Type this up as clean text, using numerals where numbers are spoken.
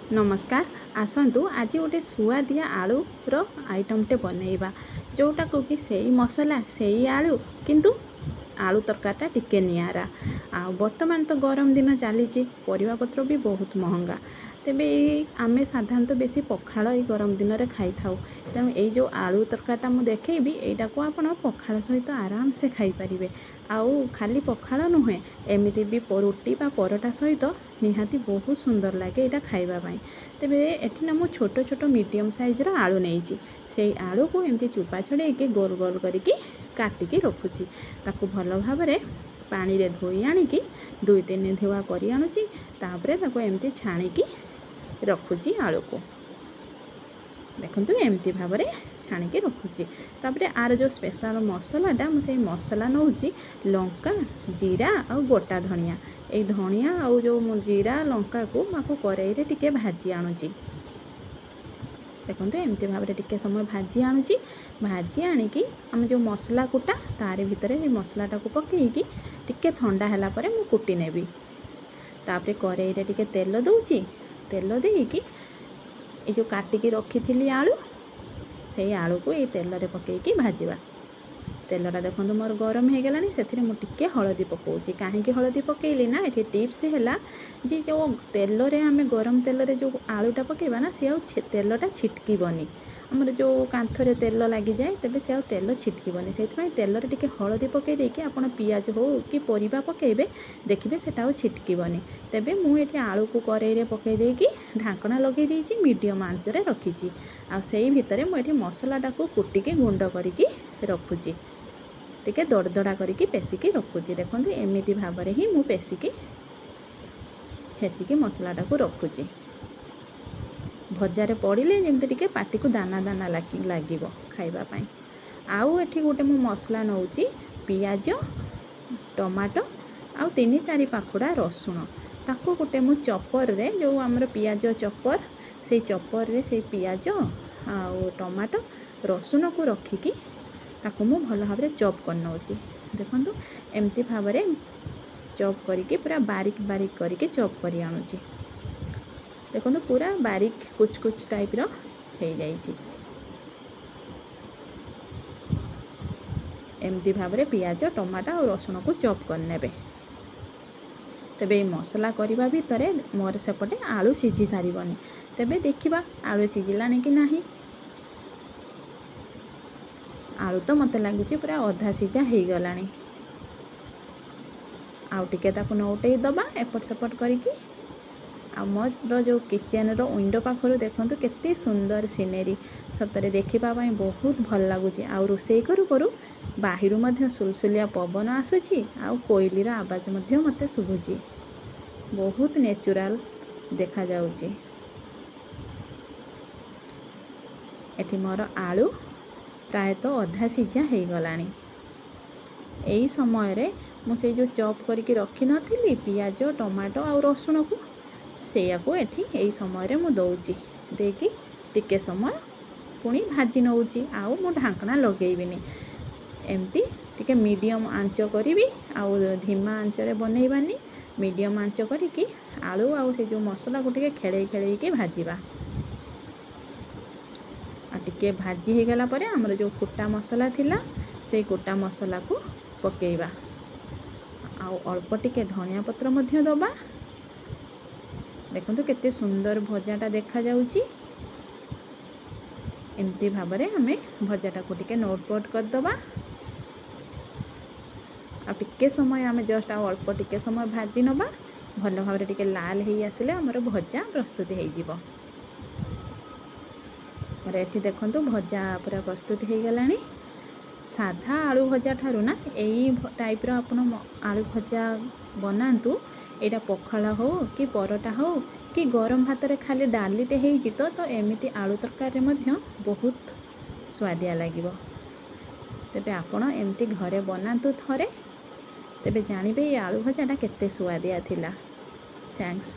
ନମସ୍କାର, ଆସନ୍ତୁ ଆଜି ଗୋଟେ ସୁଆଦିଆ ଆଳୁର ଆଇଟମ୍ଟେ ବନେଇବା, ଯେଉଁଟାକୁ କି ସେଇ ମସଲା, ସେଇ ଆଳୁ, କିନ୍ତୁ ଆଳୁ ତରକାରୀଟା ଟିକେ ନିଆରା। ଆଉ ବର୍ତ୍ତମାନ ତ ଗରମ ଦିନ ଚାଲିଛି, ପରିବାପତ୍ର ବି ବହୁତ ମହଙ୍ଗା। ତେବେ ଏଇ ଆମେ ସାଧାରଣତଃ ବେଶୀ ପଖାଳ ଏଇ ଗରମ ଦିନରେ ଖାଇଥାଉ। ତେଣୁ ଏଇ ଯେଉଁ ଆଳୁ ତରକାରୀଟା ମୁଁ ଦେଖେଇବି, ଏଇଟାକୁ ଆପଣ ପଖାଳ ସହିତ ଆରାମସେ ଖାଇପାରିବେ। ଆଉ ଖାଲି ପଖାଳ ନୁହେଁ, ଏମିତି ବି ରୁଟି ବା ପରଟା ସହିତ ନିହାତି ବହୁତ ସୁନ୍ଦର ଲାଗେ ଏଇଟା ଖାଇବା ପାଇଁ। ତେବେ ଏଠି ନା ମୁଁ ଛୋଟ ଛୋଟ ମିଡ଼ିୟମ୍ ସାଇଜ୍ର ଆଳୁ ନେଇଛି। ସେଇ ଆଳୁକୁ ଏମିତି ଚୋପା ଛଡ଼େଇକି ଗୋଲ ଗୋଲ କରିକି କାଟିକି ରଖୁଛି। ତାକୁ ଭଲ ଭାବରେ ପାଣିରେ ଧୋଇ ଆଣିକି ଦୁଇ ତିନି ଧୁଆ କରି ଆଣୁଛି। ତାପରେ ତାକୁ ଏମିତି ଛାଣିକି ରଖୁଛି ଆଳୁକୁ। ଦେଖନ୍ତୁ, ଏମିତି ଭାବରେ ଛାଣିକି ରଖୁଛି। ତାପରେ ଆର ଯେଉଁ ସ୍ପେଶାଲ ମସଲାଟା, ମୁଁ ସେଇ ମସଲା ନେଉଛି ଲଙ୍କା, ଜିରା ଆଉ ଗୋଟା ଧଣିଆ। ଏଇ ଧଣିଆ ଆଉ ଯେଉଁ ମୁଁ ଜିରା ଲଙ୍କାକୁ ମୁଁ ଆକୁ କରେଇରେ ଟିକେ ଭାଜି ଆଣୁଛି। ଦେଖନ୍ତୁ, ଏମିତି ଭାବରେ ଟିକେ ସମୟ ଭାଜି ଆଣୁଛି। ଭାଜି ଆଣିକି ଆମେ ଯେଉଁ ମସଲା କୁଟା, ତାରି ଭିତରେ ଏଇ ମସଲାଟାକୁ ପକାଇକି ଟିକେ ଥଣ୍ଡା ହେଲା ପରେ ମୁଁ କୁଟି ନେବି। ତାପରେ କରେଇରେ ଟିକେ ତେଲ ଦେଉଛି। ତେଲ ଦେଇକି ଏଇ ଯେଉଁ କାଟିକି ରଖିଥିଲି ଆଳୁ, ସେଇ ଆଳୁକୁ ଏଇ ତେଲରେ ପକାଇକି ଭାଜିବା। ତେଲଟା ଦେଖନ୍ତୁ ମୋର ଗରମ ହେଇଗଲାଣି। ସେଥିରେ ମୁଁ ଟିକେ ହଳଦୀ ପକାଉଛି। କାହିଁକି ହଳଦୀ ପକାଇଲି ନା, ଏଠି ଟିପ୍ସ ହେଲା ଯେ ଯେଉଁ ତେଲରେ ଆମେ ଗରମ ତେଲରେ ଯେଉଁ ଆଳୁଟା ପକାଇବା ନା, ସେ ଆଉ ତେଲଟା ଛିଟକିବନି। ଆମର ଯେଉଁ କାନ୍ଥରେ ତେଲ ଲାଗିଯାଏ, ତେବେ ସେ ଆଉ ତେଲ ଛିଟକିବନି। ସେଇଥିପାଇଁ ତେଲରେ ଟିକେ ହଳଦୀ ପକାଇ ଦେଇକି ଆପଣ ପିଆଜ ହଉ କି ପରିବା ପକାଇବେ, ଦେଖିବେ ସେଟା ଆଉ ଛିଟକିବନି। ତେବେ ମୁଁ ଏଠି ଆଳୁକୁ କରେଇରେ ପକାଇ ଦେଇକି ଢାଙ୍କଣା ଲଗାଇ ଦେଇଛି, ମିଡ଼ିୟମ୍ ଆଞ୍ଚରେ ରଖିଛି। ଆଉ ସେଇ ଭିତରେ ମୁଁ ଏଠି ମସଲାଟାକୁ କୁଟିକି ଗୁଣ୍ଡ କରିକି ରଖୁଛି, ଟିକେ ଦରଦଡ଼ା କରିକି ପେଶିକି ରଖୁଛି। ଦେଖନ୍ତୁ, ଏମିତି ଭାବରେ ହିଁ ମୁଁ ପେଶିକି ଛେଚିକି ମସଲାଟାକୁ ରଖୁଛି, ଭଜାରେ ପଡ଼ିଲେ ଯେମିତି ଟିକେ ପାଟିକୁ ଦାନା ଦାନା ଲାଗିବ ଖାଇବା ପାଇଁ। ଆଉ ଏଠି ଗୋଟେ ମୁଁ ମସଲା ନେଉଛି, ପିଆଜ, ଟମାଟୋ ଆଉ ତିନି ଚାରି ପାଖୁଡ଼ା ରସୁଣ। ତାକୁ ଗୋଟେ ମୁଁ ଚପରରେ, ଯେଉଁ ଆମର ପିଆଜ ଚପର, ସେଇ ଚପରରେ ସେଇ ପିଆଜ ଆଉ ଟମାଟୋ ରସୁଣକୁ ରଖିକି ତାକୁ ମୁଁ ଭଲ ଭାବରେ ଚପ୍ କରିନେଉଛି। ଦେଖନ୍ତୁ, ଏମିତି ଭାବରେ ଚପ୍ କରିକି ପୁରା ବାରିକ ବାରିକ କରିକି ଚପ୍ କରି ଆଣୁଛି। ଦେଖନ୍ତୁ, ପୁରା ବାରିକ କୁଚ କୁଚ ଟାଇପ୍ର ହେଇଯାଇଛି। ଏମିତି ଭାବରେ ପିଆଜ, ଟମାଟୋ ଆଉ ରସୁଣକୁ ଚପ୍ କରିନେବେ। ତେବେ ଏଇ ମସଲା କରିବା ଭିତରେ ମୋର ସେପଟେ ଆଳୁ ସିଝି ସାରିବନି। ତେବେ ଦେଖିବା ଆଳୁ ସିଝିଲାଣି କି ନାହିଁ। ଆଳୁ ତ ମୋତେ ଲାଗୁଛି ପୁରା ଅଧା ସିଝା ହେଇଗଲାଣି। ଆଉ ଟିକେ ତାକୁ ନଉଟେଇ ଦେବା ଏପଟ ସେପଟ କରିକି। ଆଉ ମୋର ଯେଉଁ କିଚେନ୍ର ୱିଣ୍ଡୋ ପାଖରୁ ଦେଖନ୍ତୁ କେତେ ସୁନ୍ଦର ସିନେରୀ, ସତରେ ଦେଖିବା ପାଇଁ ବହୁତ ଭଲ ଲାଗୁଛି। ଆଉ ରୋଷେଇ କରୁ କରୁ ବାହିରୁ ମଧ୍ୟ ସୁଲସୁଲିଆ ପବନ ଆସୁଛି ଆଉ କୋଇଲିର ଆବାଜ ମଧ୍ୟ ମୋତେ ଶୁଭୁଛି। ବହୁତ ନ୍ୟାଚୁରାଲ୍ ଦେଖାଯାଉଛି। ଏଠି ମୋର ଆଳୁ ପ୍ରାୟତଃ ଅଧା ସିଝା ହେଇଗଲାଣି। ଏଇ ସମୟରେ ମୁଁ ସେଇ ଯେଉଁ ଚପ୍ କରିକି ରଖିନଥିଲି ପିଆଜ, ଟମାଟୋ ଆଉ ରସୁଣକୁ, ସେଇଆକୁ ଏଠି ଏଇ ସମୟରେ ମୁଁ ଦେଉଛି। ଦେଇକି ଟିକେ ସମୟ ପୁଣି ଭାଜି ନେଉଛି। ଆଉ ମୁଁ ଢାଙ୍କଣା ଲଗେଇବିନି। ଏମିତି ଟିକେ ମିଡ଼ିୟମ୍ ଆଞ୍ଚ କରିବି, ଆଉ ଧିମା ଆଞ୍ଚରେ ବନେଇବାନି। ମିଡ଼ିୟମ୍ ଆଞ୍ଚ କରିକି ଆଳୁ ଆଉ ସେ ଯେଉଁ ମସଲାକୁ ଟିକେ ଖେଳେଇ ଖେଳେଇକି ଭାଜିବା। ଆଉ ଟିକେ ଭାଜି ହେଇଗଲା ପରେ ଆମର ଯେଉଁ କୁଟା ମସଲା ଥିଲା, ସେଇ କୁଟା ମସଲାକୁ ପକାଇବା। ଆଉ ଅଳ୍ପ ଟିକେ ଧଣିଆ ପତ୍ର ମଧ୍ୟ ଦେବା। ଦେଖନ୍ତୁ, କେତେ ସୁନ୍ଦର ଭଜାଟା ଦେଖାଯାଉଛି। ଏମିତି ଭାବରେ ଆମେ ଭଜାଟାକୁ ଟିକେ ନୋଟ୍ ପୋଟ୍ କରିଦେବା। ଆଉ ଟିକେ ସମୟ ଆମେ ଜଷ୍ଟ ଆଉ ଅଳ୍ପ ଟିକେ ସମୟ ଭାଜି ନେବା। ଭଲ ଭାବରେ ଟିକେ ଲାଲ ହେଇ ଆସିଲେ ଆମର ଭଜା ପ୍ରସ୍ତୁତ ହେଇଯିବ। ମୋର ଏଠି ଦେଖନ୍ତୁ, ଭଜା ପୁରା ପ୍ରସ୍ତୁତ ହେଇଗଲାଣି। ସାଧା ଆଳୁ ଭଜା ଠାରୁ ନା ଏଇ ଟାଇପ୍ର ଆପଣ ଆଳୁ ଭଜା ବନାନ୍ତୁ। ଏଇଟା ପଖାଳ ହଉ କି ପରଟା ହଉ କି ଗରମ ଭାତରେ ଖାଲି ଡାଲିଟେ ହେଇଛି ତ ଏମିତି ଆଳୁ ତରକାରୀରେ ମଧ୍ୟ ବହୁତ ସୁଆଦିଆ ଲାଗିବ। ତେବେ ଆପଣ ଏମିତି ଘରେ ବନାନ୍ତୁ ଥରେ, ତେବେ ଜାଣିବେ ଏଇ ଆଳୁ ଭଜାଟା କେତେ ସୁଆଦିଆ ଥିଲା। Thanks.